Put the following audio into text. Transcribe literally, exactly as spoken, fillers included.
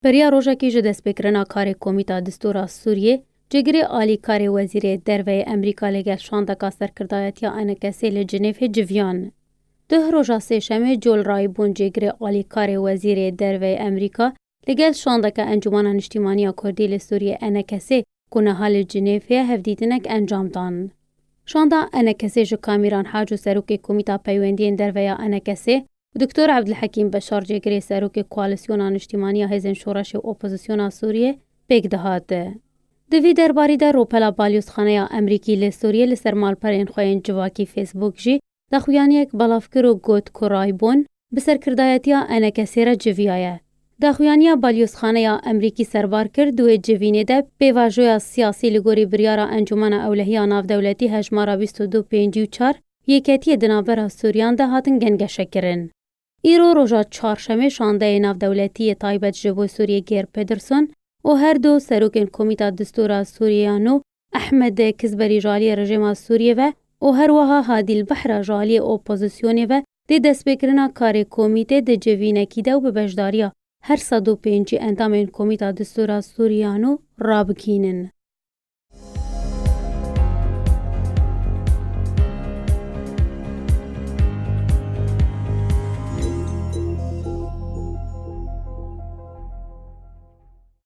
Beriya rojekê ji destpêkirina karê Komîta Distûra Sûriyê, cêgirê alîkarê Wezîrê Derveyê Amerîka li gel şandeka serkirdayetiya ENKSê li Cinêvê civiyan. Duh roja sêşemê Joel Raybûn, cêgirê alîkarê Wezîrê Derveyê Amerîka, li gel şandeke Encûmena Niştîmaniya Kurdî li Sûriyê ENKSê ku niha li Cinêvê ye, hevdîtinek encam dan. Şanda ENKSê ji Kamîran Haco, serokê Komîta Peywendiyên Derve ya ENKSê, û Doktor Ebdulhekîm Beşar, cêgirê serokê Koalîsyona Niştîmaniya Hêzên Şoreşê û Opozisyona Sûriyê pêk dihat. Di vî derbarî de ropela balyozxaneya Amerîkî li Sûriyê li ser malperên xwe yên civakî Facebook jî daxuyaniyek belav kir û got ku Raybûn bi serkirdayetiya ENKSê re civiyaye. Daxuyaniya balyozxaneya Amerîkî serbar kir, di wê civînê de pêvajoya siyasî li gorî biryara Encûmena Ewlehiya Navdewletî hejmara bîst û du pêncî û çar Yeketiyê di navbera Sûriyan de hatin gengeşekirin. Îro roja çarşemê şandeyê navdewletî yê taybet ji bo Sûriyê Geir Pedersen û her du serokên Komîta Distûra Sûriyê ya nû Ehmed Kizberî ji aliyê rejîma Sûriyê ve û her wiha Hadî El Behra ji aliyê opozisyonê ve dê destpêkirina karê komîtê di civînekî de û bi beşdariya her sed û pêncî endamên Komîta Distûra Sûriyê ya nû rabigihînin.